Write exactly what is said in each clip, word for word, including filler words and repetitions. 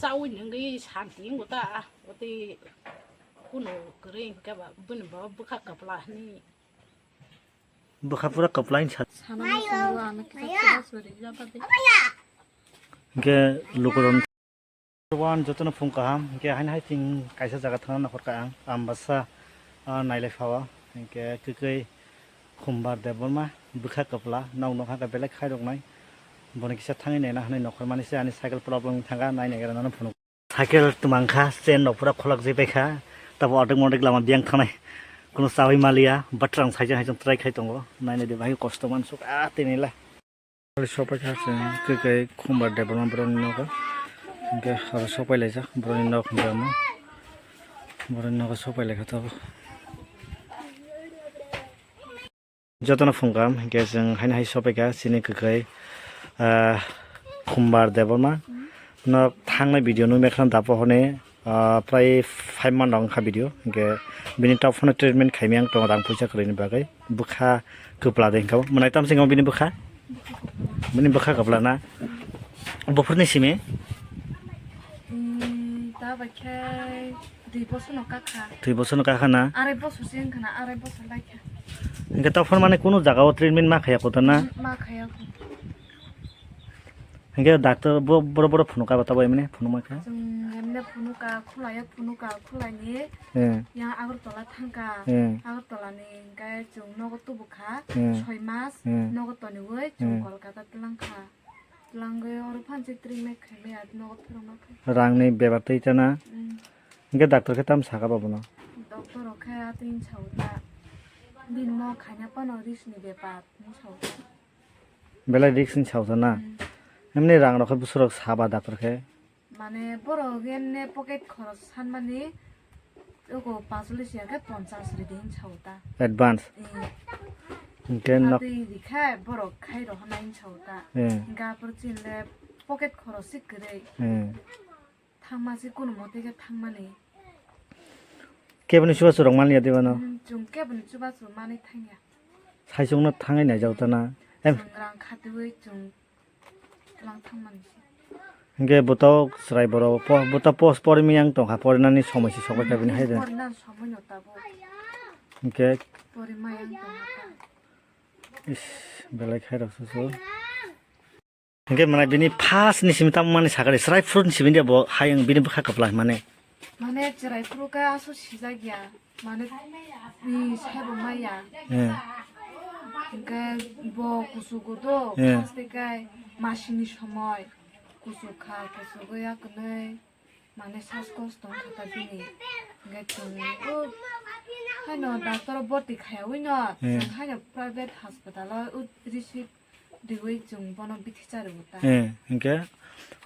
Chawi nungwi santi wngbo ta, wati kuno kwrwi hwnkhe ba bini bo bwkha kwpla hwnwi. Bwkha pura kwpla hwn sa. Sanani swngo ang kisa kisa sori jaba de. Hwnkhe lukurok wan jotono phung kaham, hwnkhe haino hai chwng kaisa jaga thangna nakhorkha ang, Ambasa, ah, nailai phawa, hwnkhe kwkwi Khumbar Debbarma, bwkha kwpla, nok nokha khe belai khairoknai, boni kisa thangwi naina hwnwi nokhormani se ani cycle problem thangkha, naina gara nono phunuk. Cycle twmang kha, chain rok pura kholak jai pai kha, tabo ordek mordek lama biyang thangnai, kuno chawi maliya, batrang saijang haijang try khai tongo, naina de bahai kosto mansuk, ah, tini la. Sopai kha se kwkwi Khumbar Debbarma borokni nogo. Hwnkhe oro sopai laijak borokni nok hwnkhe omo. Borokni nogo sopai laikha tabuk. Jotono phung kaham hwnkhe chwng haino hai sopai kha chini kwkwi, ah, Khumbar Debbarma. Nok thangnai video nukmai khna dapo hwnwi. Ah, prai five month rok wngkha video, hwnkhe bini tok phano treatment khaimani ang tongo rang puisa kwrwini bagwi. Bwkha kwpla de hwnkha bo. Mwnai tamo se wngkha bini bwkha? Bini bwkha kwpla na? Buphurni simi? Hmm, ta bai khe dui bosono kakha. Dui bosono kakha na? Arai bosor se wngkha na, arai bosor lai kha. Hwnkhe tok phano mane kunu jaga o treatment ma khaya kota na? Hmm, ma khaya kho. Hwnkhe doctor bo, boro, boro phunukha ba tabuk emani phunukma kha? Chwng emne phunukha, khulaiyo phunukha, khulaini Eh. yang Agartala thangkha. Eh. Agartala ni hwnkhe chwng nogo tubukha, Eh. soi mas Eh. nogo toniwi chwng Eh. Kolkata twlangkha. Twlangwi oro phansi treatment khaimaya nogo phirokma kha. Rangni bebak twi chana? Mm. Hwnkhe doctor khe tamo sakha ba bono? Doctor rok khe atwini sao ta. Bini mo khaina phano risk ni bepar hinwi sao ta. Belai risk ni sao ta na? Mm. Emni rang rok khe bwswk rok saba doctor khe? Mane borok emne pocket khoros sanmani oko pasolis ya khe ponchas ridi hinwi sao ta. Advance? Eh. Hwnkhe nok- Atwi rikha borok khai rohornai hinwi sao ta. Eh. Hwnkhe aphuru chini le pocket khoros se kwrwi. Eh. Thangma se kunumo tei khe thangmani. Keboni chubachu rok manya de bono? Hmm, chwng keboni chubachu manwi thangya. Saichungno thangwi naijak ta na? Em. Chwng rang khatiwi chwng twlang thangmani se. Hwnkhe buto chwrai borok po-, buto post porimani yang tongkha, porinani somoi se sokbaikha bini hai de. Porinani somoi no tabuk. Hwnkhe. Porimani yang tongkha. Is, belai khairok susu. Hwnkhe mane bini first ni simi tamo mani sakari chwrai phuru ni simi de bo hayung bini bwkha kwpla hwnmani. Mane chwrai phuru khe aswk sijak ya. Mane, ni saibo maya. Eh. Hwnkhe bo kuchugo do, Eh. First khe masini somoi kuchuk kha, kuchugwi ya kwnwi. Mane saskosto wngkha ta bini. Hwnkhe chwng o haino doctor o boti khaiyaui no, Hmm. Chwng haino private hospital o receive riui chwng bono bithi chariui ta. Eh, hwnkhe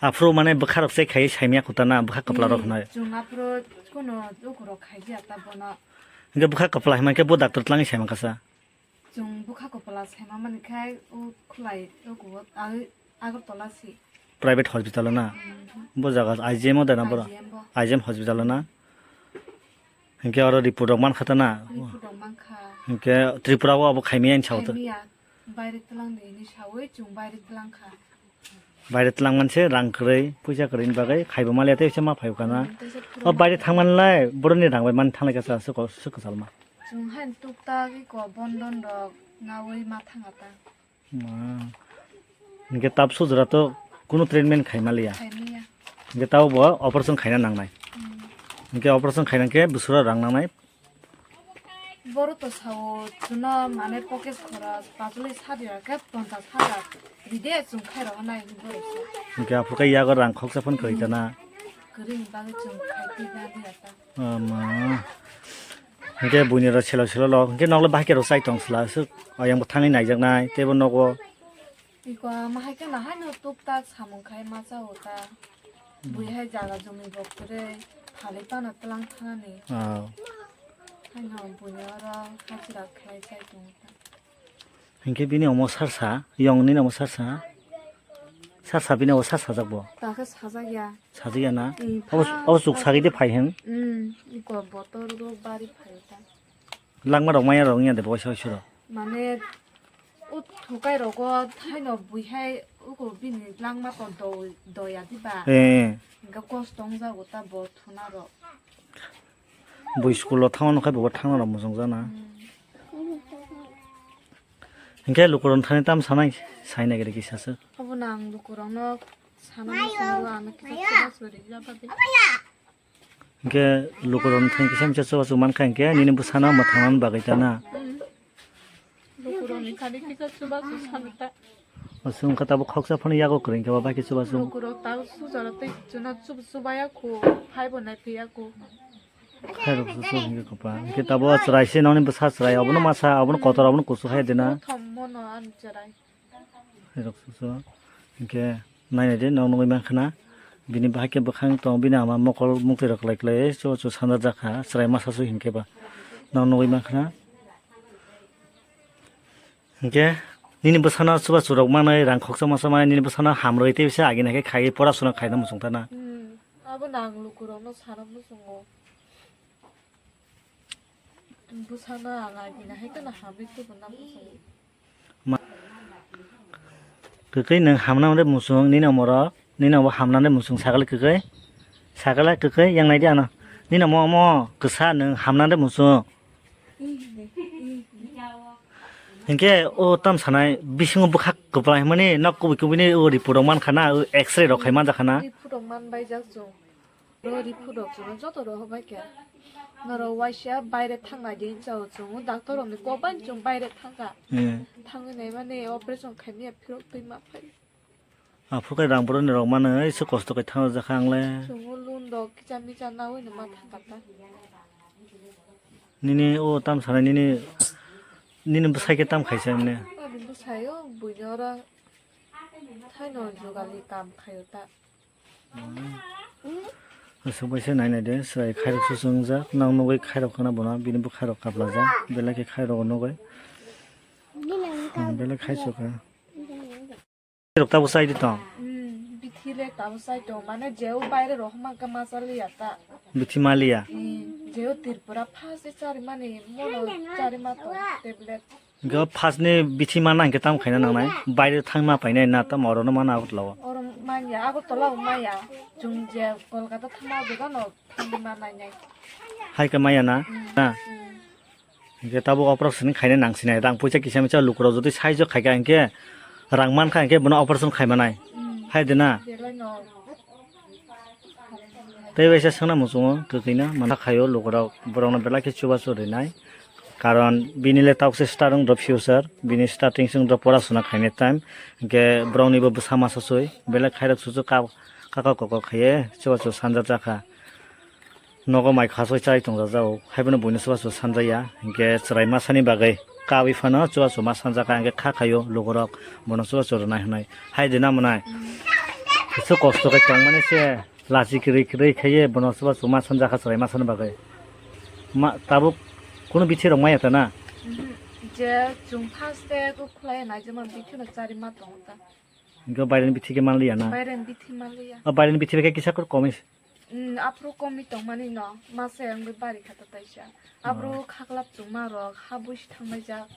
aphuru mane bwkha rok chek khaiwi saimya kota na bwkha kwpla rok Hmm, hwnwi. Chwng aphuru kuno ukurok khaiya ta bono. Hwnkhe bwkha kwpla hwnba khe bo doctor twlangwi saimang kasa. Chwng bwkha kwpla saima mani khai o khwlai o kubo ag-, Agartala si. Private hospital o na? Mhm. Bo jaga I G M o da na boro? I G M bo. I G M hospital o na? Hinkhe oro report rok mankha ta na? Report rok mankha. Hinkhe Tripura o abo khaimya hinwi sao ta? Khaimya. Baire twlang de hinwi saui chwng baire twlang kha. Baire twlang manse rang kwrwi, puisa kwrwini bagwi khaibo maliya tei se ma phaibo kana. Hmm, tei se O baire thangmanlai boroni rang bai man thanglai kasa swk kwchalma. Chwng haino tuktak iko bondon rok naui ma thanga ta. Ma. Hinkhe tab sujra to kunu treatment khaimaliya. Khaimaya. Hinkhe tabo bo operation khaina nangnai. Hmm. Hinkhe operation khaina khe bwswra rang nangnai. Boro to sao chwngno mane pocket khoros pachuli sadi rok khe ponchas hajar ride chwng khai rohornai hinwi borok se. Hinkhe aphuru khe yago rang khoksa phone kwrwi ta na. Kwrwini bagwi chwng khai twi na liya ta. Ama. Hinkhe buini rok selo selo lo. Hinkhe nokle bahai khe rok chai tong sla aswk. Oyang bo thangwi naijaknai teibo nogo. Iko ama hai khe no haino tuktak samung khai ma chao ta. Bui hai jaga jumi bo kwrwi phalwi pano twlang thanani. Oh. Haino buini oro hajira khlai chai tongo ta. Hinkhe bini omo sarsa, yong nini omo sarsa. Sarsa bini omo sarsa jak bo. Ta khe sajak ya. Sajak ya na? Ih, Obo, pha- obo chuk sagwi de phai hwn. Hmm, iko botor go bari phai ta. Langma rok maya rok wngya de bo waisa waisa rok. Mane, o thukai rogo thaino buihai uko bini langma to do-, doya diba? Eh. To kosto wngjago ta bo thuna rok. Bui school o thangma nokha bo thangna rok muchung jana. Hmm. Hinkhe lukurok thani tam sanai saina gede kisa se. Abo nang lukurok no sana muchung ano kisa kisa sori jaba de. Hinkhe lukurok thani kisa misa chubachu mankha hinkhe nini bwsano mwthangna bagwi tana. Hmm. Lukurokni thani kisa chubachu sanu ta. Aswk wngkha tabuk khoksa phano yago kwrwi hinkhe ba bai khe chubachu. Lukurok tabuk sujaro tei chuna chubachu baya kho, phaibo nai phiya kho. Khairok chuchu hinkhe kwpla. Hinkhe tabuk chwrai se nokni bwsa chwrai, obono masa, obono kotor, obono kusu hai dena. Thom mono ani chwrai. Khairok chuchu. Hinkhe. Nainai de, nok nugwi mankha na, bini bahai khe bwkhang tong, bini ama mokol muktwi rok kwlai kwlai, chubachu sanja jakha, chwrai masa su hinkhe ba, nok nugwi mankha na. Hinkhe nini bwsano chubachu rok manwi, rang khoksa masa manwi, nini bwsano hamrwi tei bisa agini hai khe khaiwi pora suna khaina muchung tana. Hmm, abo nang lukurokno sana muchungo. Bwsano ang agini hai kheno hamrwi tubuna muchungo. Ma-, kwkwi nwng hamna hwnwi muchung, nini omorok, nini omo hamna hwnwi muchung, sakali kwkwi, sakali kwkwi, yang nai di ano, nini omo, omo kwsa nwng hamna hwnwi muchung. Hinkhe o tam sanai bisingo bwkhak kwplai hwnmani nok kubui kubui ni o report rok mankha na, o X-ray rok khai manjakha na. Report rok manbaijak chwng. Ro ri phudok chwng joto rohor bai khe. Norok waisa baire thangna di hinsa o chwng, doctor rokni kok bai chwng baire thangkha. Hmm. Thangwi naimani operation khaimya phirok twi ma phai. Aphuru khe rang boroni rok mano, ese kosto khe thangjakha ang le. Chwng loan rok kicha micha nawi no ma thangkha ta. Nini o tam sanai nini, nini bwsai khe tam khaisa mane. Ani bwsai o buino oro thaino jugali kam khaio ta. Aswk bai se nai nai de, chwrai khairok se chwngjak, nang nugwi khairok khna bono, bini bwkhairok kaplajak, belai khe khairok nugwi. Hmm, belai khaisokha. Rok tabuk chai di tong? Hmm, bithi le tabuk chai tong, mane jeu baire rok homa khe ma cha liya ta. Bithi ma liya? Hmm, jeu Tripura first chari mani mono chari ma tong tablet. Hwnkhe o first ni bithi manna hwnkhe tamo khaina nangnai? Baire thangma painai na tamo orono mana Agartala o? Oro manya, Agartala o maya. Chwng je Kolkata thangma o jagano thangwi ma nainai. Hai khe maya na? Mm, na? Mm. Hwnkhe tabuk operation khaina nangsinai. Rang puisa kisa misa lukurok jotoi saijo khaikha hwnkhe rang mankha hwnkhe bono operation khaimanai. Mm. Hai de na? Belai no. Tei waisa swngna muchungo kwtwino mantha khaio lukurok borokno belai khe chubachu rinai. Karon bini le tabukse start wng rw future, bini starting se wng rw pora suna khainai time. Hinkhe borokni bo bwsa masa sui belai khairok chuchu ka-, kaka koko khaiye chubachu sanjak jakha. Nogo mai khasoi chai tongjajago, haiphano buino chubachu sanjaya. Hinkhe chwrai masani bagwi kawi phano chubachu ma sanjakha, hinkhe kha khaio lukurok bono chubachu rwnai hwnwi. Hai de na mwnai? Kisa kosto khe tongmani se. Lachi kwrwi kwrwi khaiye bono chubachu ma sanjakha chwrai masani bagwi. Ma, tabuk kunu bithi rok maya ta na? Mhm. Je chwng first day khe khwlai naijama bithi no chari ma tongo ta. Hinkhe baireni bithi khe manliya na? Baireni bithi manliya. O baireni bithi bai khe kisa khe komi? Mm, aphuru komi tongmani no, masa wngwi bari kha ta taisa. Aphuru khaklap chwngma rok ha buisi thanglaijak.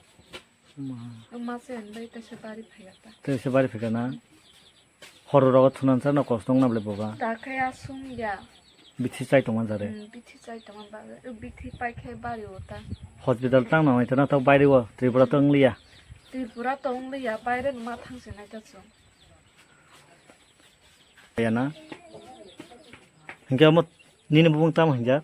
Ma. Masa wngwi taisa bari phaiya ta. Taisa bari phaikha na? Horo rogo thunan sa no kosto wngna bole boba. Ta khe aswng ya. Bithi chai tongma jare. Hmm, bithi chai tongma bagwi. Bithi pai khe bari o ta. Hospital tang nang nai ta na ta baire o Tripura to wng liya. Tripura to wng liya, baire no ma thang se nai ta chwng. Ya na. Hinkhe omo nini bumung tamo hinjak?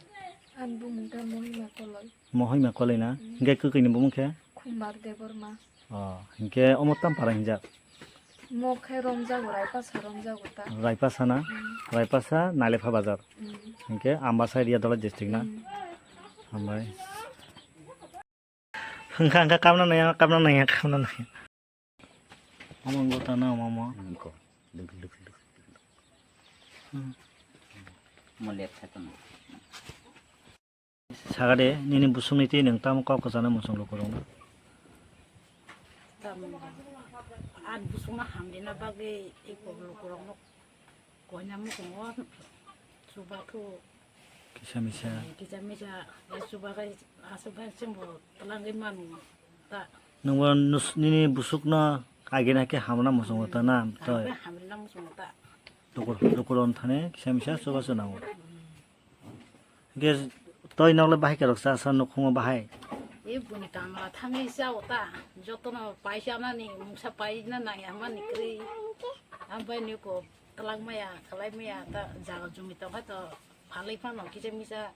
Ani bumung ta Mohima Koloi. Mohima Koloi na? Hmm. Hinkhe kwkwi ni bumung khe? Khumbar Debbarma. Oh, hinkhe omo tam para hinjak? Mo khe romjago, Raipasa romjago ta. Raipasa na? Hmm. Raipasa, Nailepha bazar. Hmm. Hinkhe Ambasa area Dholai district na? Hmm. Hambai. Hwnkha, hwnkha, kamna naiya, kamna naiya, kamna naiya. Omo wngkha ta na, omo, omo. Wngkha. Luk, luk, luk, luk. Hmm. Omo left side o nai. Saga de, nini busungni twi nwng tamo kok kwchana muchung lukurokno? Tamo, ani busungno hamrina bagwi eko lukurokno koina muchungo chubachu. Kisa misa. Kisa misa, chubakhai, aswk bai chwngbo twlangwi manu ta. Nwngbo nus-, nini busukno agina khe hamrwna muchungo ta na, toi? Hamrwna muchungo ta. Lukur, lukurok thani kisa misa chubachu nango. Ge toi nokle bahai kerok cha sa nukhungo bahai. E buni kamla thangwi chao ta, jotono paisa nani mungsa paina nangya mani kwrwi. Ambai ni ko twlak maya, khalai maya ta jaga jumi tongkha to phalwi phano kisa misa.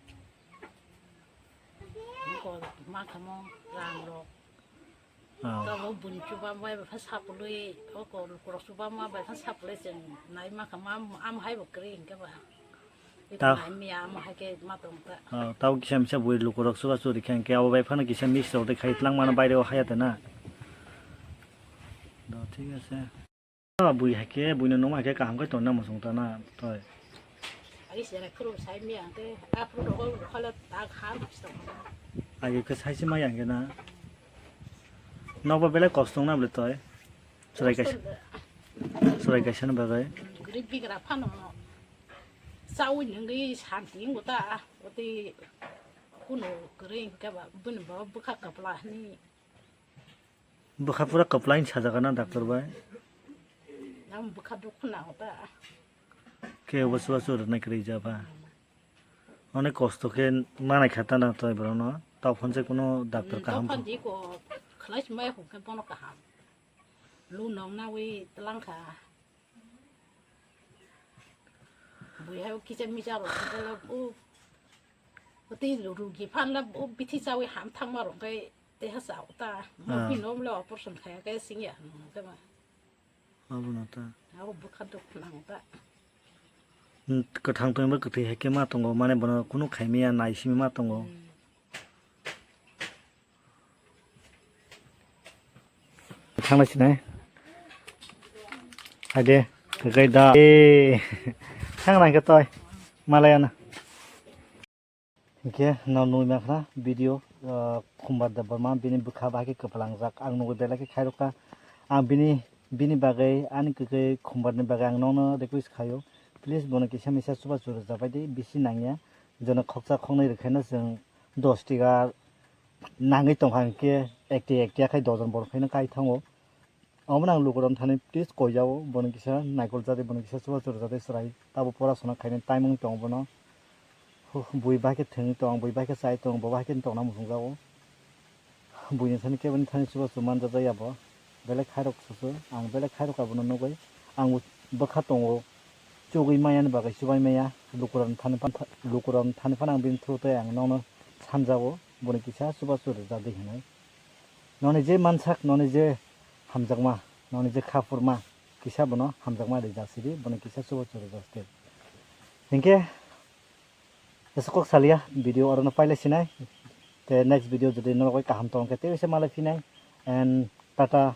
Ko ma khamo rang rok. Oh. Tamo buni chuba bai pha sapului, o ko lukurok chuba ma bai pha sapului chwng nai ma kha ma am hai bo kwrwi hinkhe ba. Ta- Iko nai miya amo hai khe ma tong ta. Oh, tao kisa misa bui lukurok chuba churi khe hinkhe abo bai phano kisa mix rok de khai tlang mano baire o haya ta na. Do thik ase. Ah, bui hai khe, buino numa hai khe kaham khe tonna muchung ta na, toi. Ai sere khuru sai mi ang te, a phuru rogo khala ta kham bisto. Agi khe sai se mai ang khe na. Nokba belai kosto na bole toi. Chwrai kaisa, chwrai kaisa na bagwi. Guri bigra phano. Sawi nungwi santi ngo ta, oti kuno guri ke ba, bun ba bukha kapla ni. Bwkha pura kwplai sajak na doctor bai. Ang bwkha dukhu nango ta. Khe bo chubachu rwnai kwrwi ja ba. Onek kosto khe manai kha ta na toi borok no. Tao phone se kuno doctor kaham. Tao phone di ko khlai mai hum khe bono kaham. Lu nong nawi tlang kha. Bui hai kisa misa rok kisa la u. Oti rugi phan la u bithi chawi ham thang ma rok kai te ha sa ta. Mo Ah. Bi nom le operation khaya kai sing ya no kai ma. Abo no ta. Abo bwkha duk nang ta. Hmm, kwthang tong ba kwthwi hai khe ma tongo, mane bono kunu khai maya nai simi ma tongo. Hmm. Thangna sinai. Ade, kakai da. Eh, thangna ke toi. Malaya na. Hinkhe no nui makhna video, ah, Khumbar Debbarma bini bwkha bahai khe kwplangjak. Ang nugui belai khe khairokha. Ang bini, bini bagwi ani kwkwi Khumbar ni bagwi ang nono request khaio. Please bono kisa misa chubachu rwjabai di, bisi nangya. Jono khoksa khoknwi rwkhaino chwng dos tiga nangwi tongkha hinkhe ekti ekti akhai dojon borok phaino kai thango. Omono ang lukurok thani please koijao, bono kisa naikol jadi, bono kisa chubachu rwjadi chwrai. Tabo porasona khainai time wng tongo bono. Huh, bui bai khe thwngwi tong, bui bai khe chai tong, bo bai khe tongna muchungjago. Buini thani keboni thani chubachu manjak ya bo. Belai khairok susu, ang belai khairok abono nugwi. Ang bwkha tongo, chugwi maya ni bagwi chubai maya. Lukurok thani phan, lukurok thani phan ang bini through tei ang nono sanjago, boni kisa chubachu rwjadi hinwi. Noni je mansak, noni je hamjakma, noni je kha phurma, kisa bono hamjakma rijak sidi, bono kisa chubachu rijak sidi. Hinkhe, esa kok salia, video orono pailai sinai. Te next video jodi norok bai kaham tong khe, tei se malai phinai. And tata,